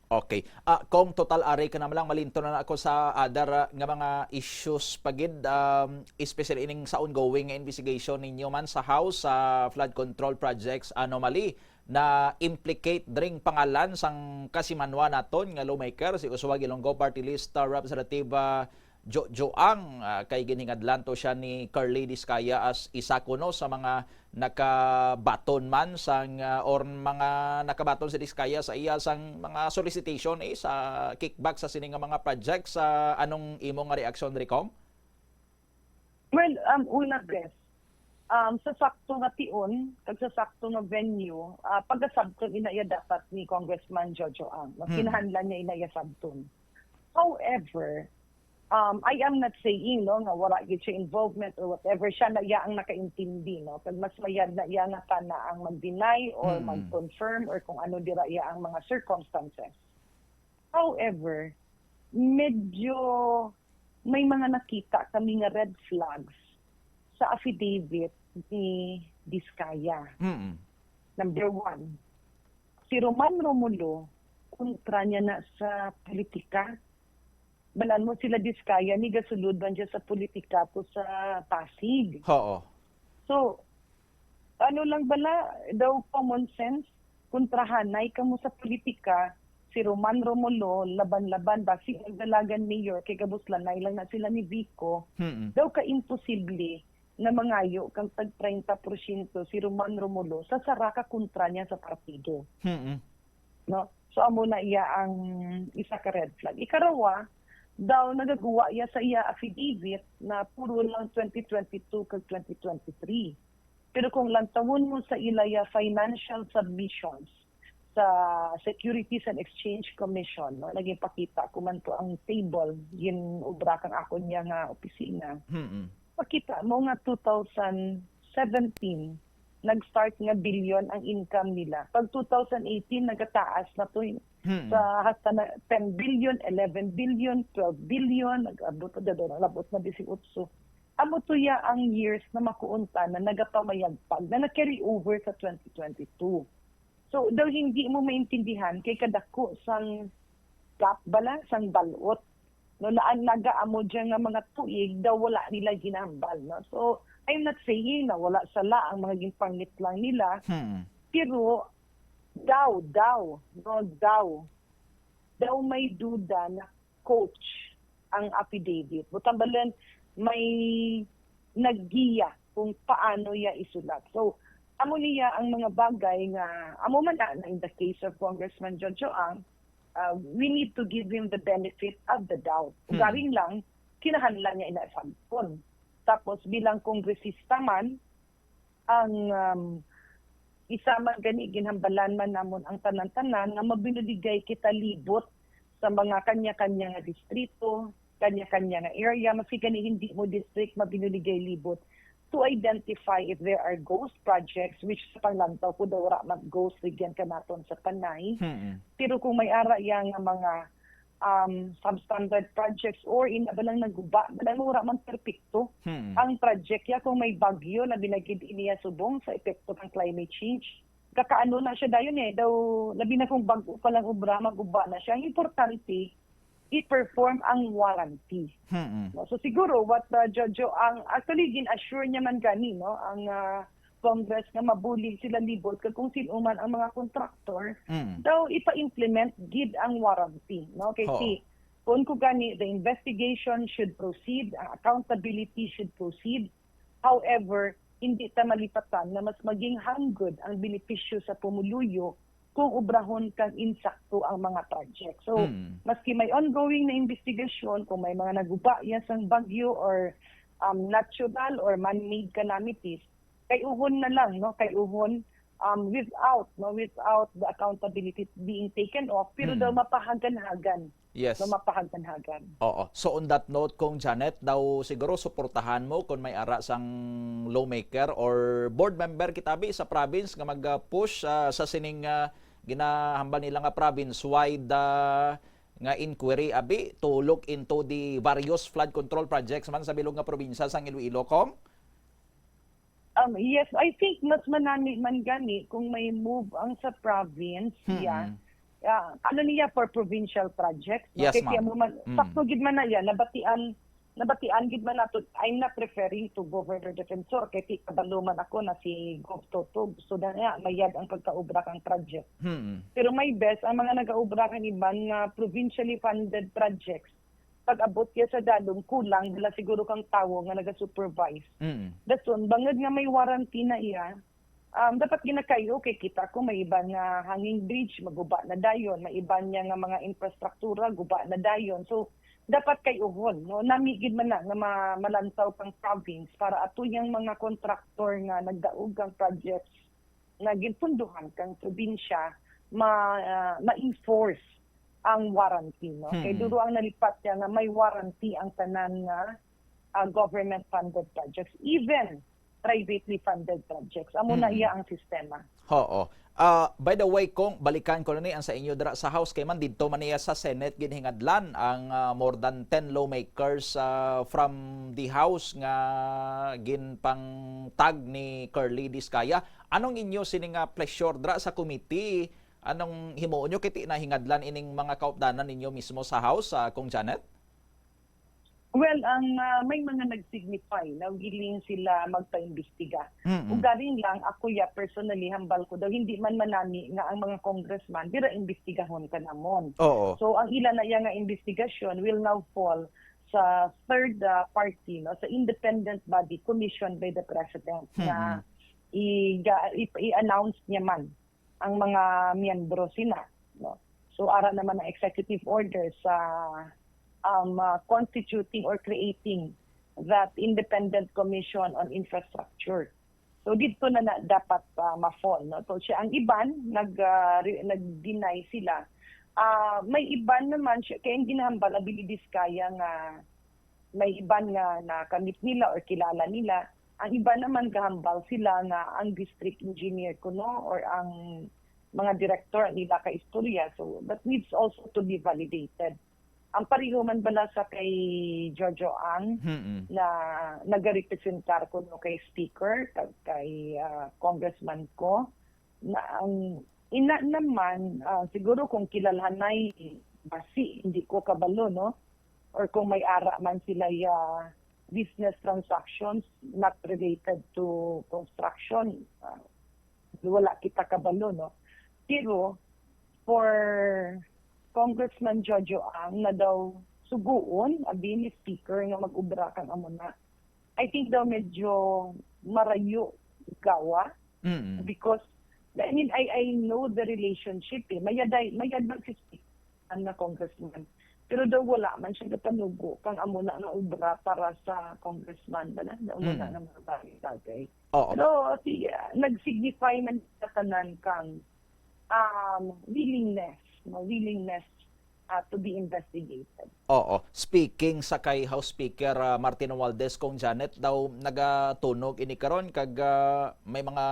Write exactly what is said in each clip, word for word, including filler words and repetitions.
Okay. Ah, kung total ari ka naman lang, malinto na ako sa other, ah, nga mga issues pa gid, um, especially ining sa ongoing nga investigation ninyo man sa House, sa flood control projects anomaly na implicate dring pangalan sang kasimanwa naton nga lawmaker, si Usuwag Ilonggo Party List, ah, Representative, ah, Jo Joang, ah, kay ginhingadlan to siya ni Curly Discaya as isa kuno sa mga nakabaton man sang, ah, or mga nakabaton si Discaya sa iya sang mga solicitation, eh, sa kickback sa sini nga mga projects. Ah, anong imo nga reaksyon diri, Cong? Well, um, una, bes, um, sa sakto nga tion kag sa sakto nga venue, ah, pagasabton ina iya dapat ni Congressman Jojo Ang. No? Hmm. Kinahanglan niya ina iya sabton. However, um, I am not saying, no, nga wala gid siya involvement or whatever. Siya na iya ang nakaintindi, no? Kag mas mayad na iya nga kana ang mag-deny or, hmm, mag-confirm or kung ano dira iya ang mga circumstances. However, medyo may mga nakita kami nga red flags sa affidavit ni Discaya. Mm. Number one, si Roman Romulo, kontra niya na sa politika. Balaan mo sila Discaya, ni gasulod man siya sa politika to sa Pasig. Oo. So, ano lang bala, daw common sense, kontrahanay kamo sa politika, si Roman Romulo, laban-laban, basi ang dalagan mayor, kay gabuslanay lang na sila ni Vico, mm, daw ka-imposible na mangayo kang tag treinta porsyento si Roman Romulo sa sara ka kontra niya sa partido. Mm-mm. No? So, amo na iya ang isa ka red flag. Ikarawa, daw nagaguwa iya sa iya affidavit na puro lang twenty twenty-two kag twenty twenty-three. Pero kung lantawon mo sa ila iya financial submissions sa Securities and Exchange Commission, no, naging pakita ko man to ang table, gin-obra kang akon niya nga opisina. Mm-mm. Makita mo nga two thousand seventeen, nag-start nga bilyon ang income nila. Pag two thousand eighteen, nagataas na to, eh. Hmm. Sa hasta na ten billion, eleven billion, twelve billion, nag-abot na, daw nag-abot na disiotso. Amo to ya ang years na makuon ta na nagapamayagpag, na nag-carry over sa twenty twenty-two. So, daw hindi mo maintindihan kay kadako sang gap bala, sang balot. No, naan naga amo dyan nga mga tuig daw wala nila ginambal, no? So, I'm not saying na wala sala ang mga ginpangit lang nila, hmm, pero daw, daw, no, daw, daw may duda na coach ang affidavit. Butang balan, may naggiya kung paano iya isulat. So, amo niya ang mga bagay nga, amo man na, na in the case of Congressman Jojo Ang, uh, we need to give him the benefit of the doubt. Hmm. Garing lang, kinahanglan niya ina sabton. Tapos, bilang kongresista man, ang, um, isa man gani, ginhambalan man namon ang tanan-tanan nga mabinuligay kita libot sa mga kanya-kanya nga distrito, kanya-kanya nga area, maski gani hindi mo district, mabinuligay libot to identify if there are ghost projects, which sa panglantaw ko daw wala man ghost region kanaton sa Panay. Hmm. Pero kung may ara iya nga mga, um, substandard projects or ina ba lang naguba, ba lang wala man perpekto, hmm, ang project ya kung may bagyo na binagid iniya subong sa epekto ng climate change. Kakaano na siya dayon eh, daw labi na kung bag-o pa lang obra, maguba na siya. Ang importante, i-perform ang warranty. Mm-mm. No? So siguro what, uh, Jojo, ang actually gin-assure niya man gani, no, ang, uh, Congress nga mabulig sila libot kag kung sino man ang mga contractor, mm, daw ipa-implement gid ang warranty, no? Kay si, kung ko gani, the investigation should proceed, ang accountability should proceed. However, hindi ta malipatan na mas maging hanggod ang benepisyo sa pumuluyo kung obrahon kag insakto ang mga project. So, mm, maski may ongoing na investigasyon, kung may mga naguba ya sang bagyo or, um, natural or man-made calamities, kay uhon na lang, no? Kay uhon, um, without, no, without the accountability being taken off, pero, mm, daw mapahagan-hagan. Yes. Nga mapahagan-hagan. Oo. So, on that note, Cong Janet, daw siguro suportahan mo kung may ara sang lawmaker or board member kita bi sa province nga mag-push, ah, sa sining, ah, ginahambal nila nga province-wide, ah, nga inquiry abi to look into the various flood control projects man sa bilog nga probinsya sang Iloilo, Cong? Um, yes, I think mas manami man gani kung may move ang sa province, mm-mm, yeah, ah, ano niya, for provincial projects, no? Yes, kay ma'am. Mo man, mm. Sakto gid man na yan, nabatian, nabatian gid man nato, I'm not referring to Governor Defensor, kay ti kabalo man ako na si Gov Toto, gusto na niya, mayad ang pagkaobra kang project. Hmm. Pero my best, ang mga nagaobra kang iban nga provincially funded projects, pag-abot niya sa dalom, kulang, dala siguro kang tawo nga naga-supervise. Mm. Dason, bangod nga may warranty na iya, um, dapat ginakayo kay kita ko may iban nga hanging bridge, maguba na dayon, may iban niya nga mga infrastruktura, guba na dayon. So, dapat kay-uhon, no? Nami gid man na nga ma-, malantaw kang province para ato yang mga kontraktor nga nagdaog kang projects nga ginpunduhan kang probinsya ma-, ah, ma-enforce ang warranty, no? Kay Hmm. duro ang nalipat niya nga may warranty ang tanan nga, ah, government-funded projects, even privately funded projects. Amo na Hmm. iya ang sistema. Oo. Ah, by the way, Cong, balikan ko na ni ang sa inyo dira sa House, kay man didto man niya sa Senate ginhingadlan ang, ah, more than ten lawmakers, ah, from the House nga ginpangtag ni Curly Discaya. Anong inyo sini nga pleasure dira sa committee? Anong himuon nyo kay ti nahingadlan ining mga kaupdanan ninyo mismo sa House, ah, Cong Janet? Well, ang, ah, may mga nag-signify na willing sila magpaimbestiga. Mm-mm. Ugaling lang, ako ya, personally, hambal ko daw, hindi man manami nga ang mga congressman dira imbestigahon kanamon. Oo. So, ang ila na iya nga investigasyon will now fall sa third, ah, party, no, sa independent body commissioned by the president na Mm-mm. i-, i-, i-announce niya man ang mga miyembro sina, no? So, ara naman ang executive order sa, um, uh, constituting or creating that independent commission on infrastructure. So, dito na, na dapat, uh, ma-fall, no? So, siya, ang iban nag, uh, re-, nag-deny sila. Ah, may iban naman siya, kaya ang ginahambal, abilidis kaya nga may iban nga nakamit nila or kilala nila. Ang iban naman gahambal sila nga ang district engineer kuno or ang mga direktor ang ila ka istorya. So, that needs also to be validated. Ang pareho man bala sa kay Jojo Ang Mm-mm. na nagarepresentar kuno kay speaker, kag kay, ah, congressman ko, na ang ina naman, ah, siguro kung kilalhanay basi, hindi ko kabalo, no? Or kung may ara man sila ya business transactions not related to construction, ah, wala kita kabalo, no? Pero for Congressman Jojo Ang na daw suguon, abi ni Speaker nga mag-obra kang amo na. I think daw medyo marayo gawa Mm. because, I mean, I, I know the relationship eh. Mayaday, mayad man si Speaker na congressman. Pero daw wala man siya gatanugo kang amo na nga obra para sa congressman bala. Daw wala Mm. na mga bagay-bagay. Oo. Pero si, ah, nag-signify man sa tanan kang, um, willingness, no? Willingness, ah, to be investigated. Oo. Speaking sa kay House Speaker, ah, Martin Romualdez, Cong Janet, daw nagatunog ini karon kag, ah, may mga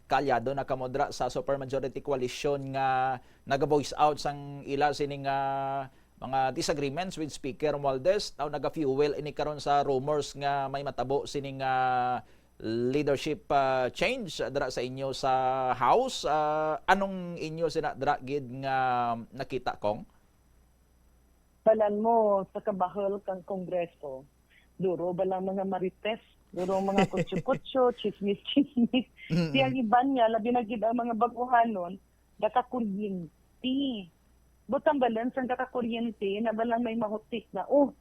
kaalyado na kamo dira sa Supermajority Coalition nga naga-voice out sang ila sining, ah, mga disagreements with Speaker Romualdez. Daw naga-fuel ini karon sa rumors nga may matabo sining, ah, leadership, ah, change dira sa inyo sa House. Ah, anong inyo sina dira gid nga nakita, Cong? Balan mo sa kabahol kang Kongreso. Duro ba lang mga marites? Duro mga kutso-kutso, chismis-chismis. Mm-mm. Di ang iban niya, labi na gid ang mga baguhanon, nakakuryente. Butang balan sang nakakuryente, na balang may mahutik na, oh,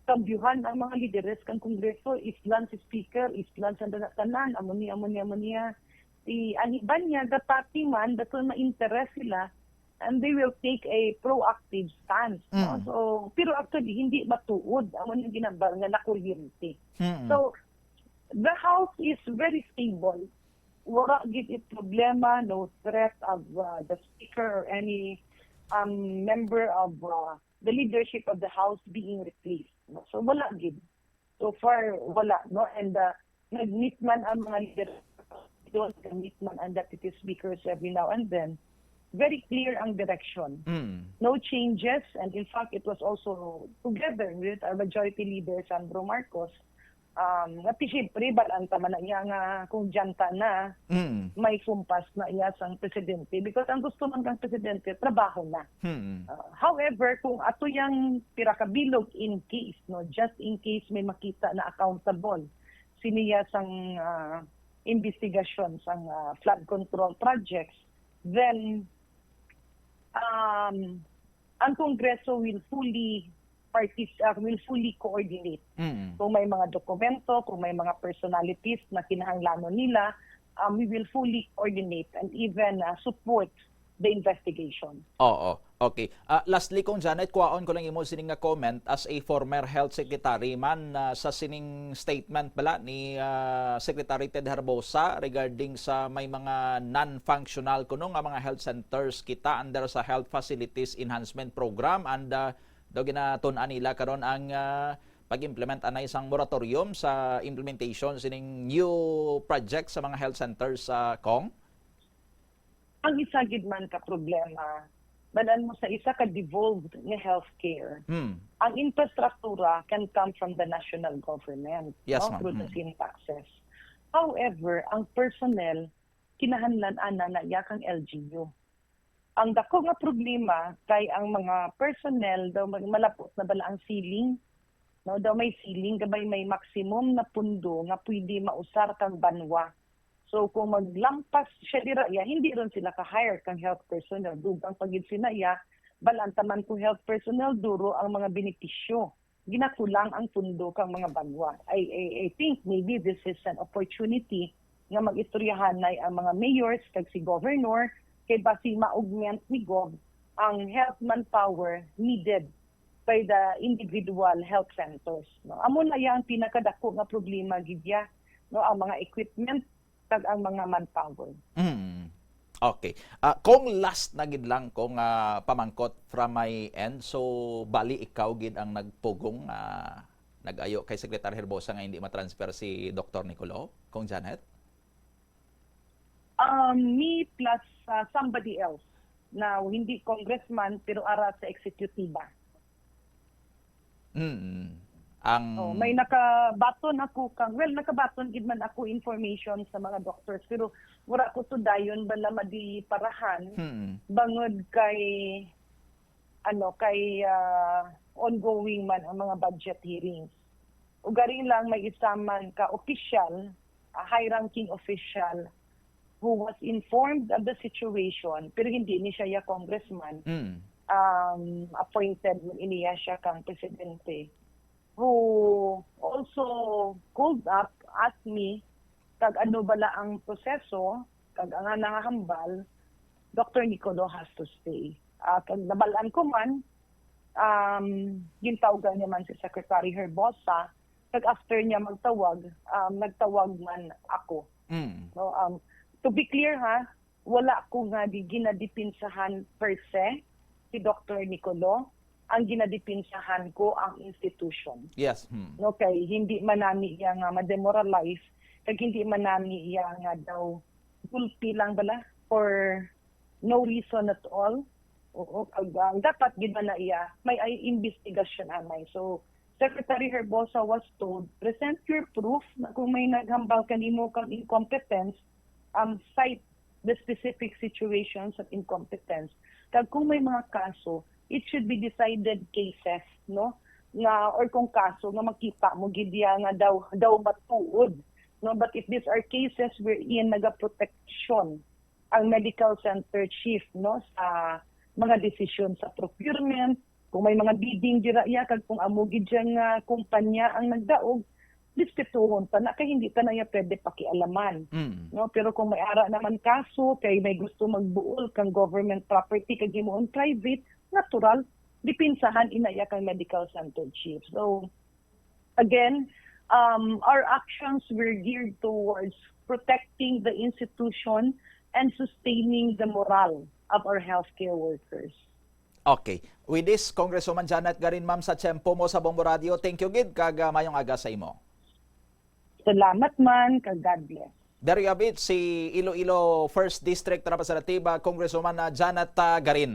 kambyuhan ang mga lideres kang Kongreso, islan si Speaker, islan sa tanan, amo ni, amo ni, amo niya. Di, ang iban niya, gapati man, dason ma-interest sila, and they will take a proactive stance, no? Mm. So, pero actually, hindi matuod ang mga ginambal nga nakuryente. Mm. So, the House is very stable. Wala gid it problema, no threat of, uh, the Speaker or any, um, member of, uh, the leadership of the House being replaced, no? So, wala gid. So far, wala, no? And, uh, nag-meet man ang mga leader doon, nag-meet man ang deputy speakers every now and then. Very clear ang direction. Mm. No changes, and in fact, it was also together with our majority leader, Sandro Marcos, Um, nga ti siyempre, balaan ta man na iya nga kung diyan ta na, Mm. may kumpas na iya sang presidente. Because ang gusto man kang presidente, trabaho na. Mm. Uh, however, kung ato yang pira ka bilog in case, no, just in case may makita na accountable siniya sang, ah, investigasyon sang, ah, flood control projects, then, um, ang Kongreso will fully partic-, ah, will fully coordinate. Mm. Kung may mga dokumento, kung may mga personalities na kinahanglanon nila, um, we will fully coordinate and even, ah, support the investigation. Oo. Okay. Ah, lastly, Kong Janet, kuhaon ko lang imo sining nga comment as a former health secretary man, ah, sa sining statement bala ni, ah, Secretary Ted Herbosa regarding sa may mga non-functional kuno nga mga health centers kita under sa Health Facilities Enhancement Program, and, ah, daw ginatun-an nila karon ang, ah, pag-implement anay sang moratorium sa implementation sining new project sa mga health centers, ah, Kong? Ang isa gid man ka problema, balan mo, sa isa ka devolved nga healthcare, Hmm. ang infrastruktura can come from the national government, Yes, no, ma'am. through the Hmm. same taxes. However, ang personnel, kinahanglan ana na iya kang L G U. Ang dako nga problema kay ang mga personnel daw mag-, malapot na bala ang ceiling, no? Daw may ceiling, kabay may maximum na pundo nga pwede mausar kang banwa. So, kung maglampas siya dira, ya, hindi ron sila ka-hire kang health personnel. Dugang pa gid sina, ya, balaan ta man kung health personnel, duro ang mga benepisyo. Ginakulang ang pundo kang mga banwa. I, I, I think maybe this is an opportunity nga mag-istoryahanay ang mga mayors kag si governor, kay basi ma-augment ni Gov ang health manpower needed by the individual health centers, no? Amo na ya ang pinakadako nga problema gid ya, no, ang mga equipment kag ang mga manpower. Mm. Okay. Ah, kung last na gid lang kung, ah, pamangkot from my end, so bali ikaw gid ang nagpugong, ah, nag-ayo kay Secretary Herbosa nga hindi matransfer si Doktor Nicolo, Kong Janet? Um, me plus, ah, somebody else na hindi congressman pero ara sa eksekutiba. Mm. Ang Oh, may nakabaton ako kang, well, nakabaton gid man ako information sa mga doctors, pero wala ko sudayon bala madiparahan Mm. bangod kay, ano, kay, ah, ongoing man ang mga budget hearings. Ugaring lang may isa man ka opisyal, a high-ranking official, who was informed of the situation, pero hindi ni siya ya congressman, Mm. um, appointed man ini ya siya kang presidente, who also called up, asked me, kag ano bala ang proseso, kag ang nangahambal, Doktor Nicolo has to stay. Ah, kag nabalaan ko man, um, gintawgan niya man si Secretary Herbosa, kag after niya magtawag, um, nagtawag man ako. Mm. No, um, to be clear ha, wala ko nga di ginadipinsahan per se si Doktor Nicolo. Ang ginadipinsahan ko ang institution. Yes. Hmm. No, kay hindi man nami iya nga ma-demoralize, kag hindi man nami iya nga daw gulpi lang bala for no reason at all. Oo, kag ang dapat gid man na iya, may ay investigasyon anay. So, Secretary Herbosa was told, "Present your proof na kung may naghambal kanimo kang incompetence, um, cite the specific situations of incompetence." Kag kung may mga kaso, it should be decided cases, no? Nga, or kung kaso nga makita mo gid ya nga daw, daw matuod, no? But if these are cases wherein nagaproteksyon ang medical center chief, no, sa mga desisyon sa procurement, kung may mga bidding dira ya, kag kung amo gid siya nga kumpanya ang nagdaog, respetuhon ta na kay hindi ta na ya pwede pakialaman. Mm. No, pero kung may ara naman kaso kay may gusto magbuol kang government property kag himuon private, natural, dipinsahan ina ya kang medical center chief. So, again, um, our actions were geared towards protecting the institution and sustaining the morale of our healthcare workers. Okay. With this, Congresswoman Janet Garin, ma'am, sa tiyempo mo sa Bombo Radio, thank you gid, kag, ah, mayong aga sa imo. Salamat man, kag God bless. There you have it, si Iloilo First District Representative, ah, Congresswoman, ah, Janet, ah, Garin.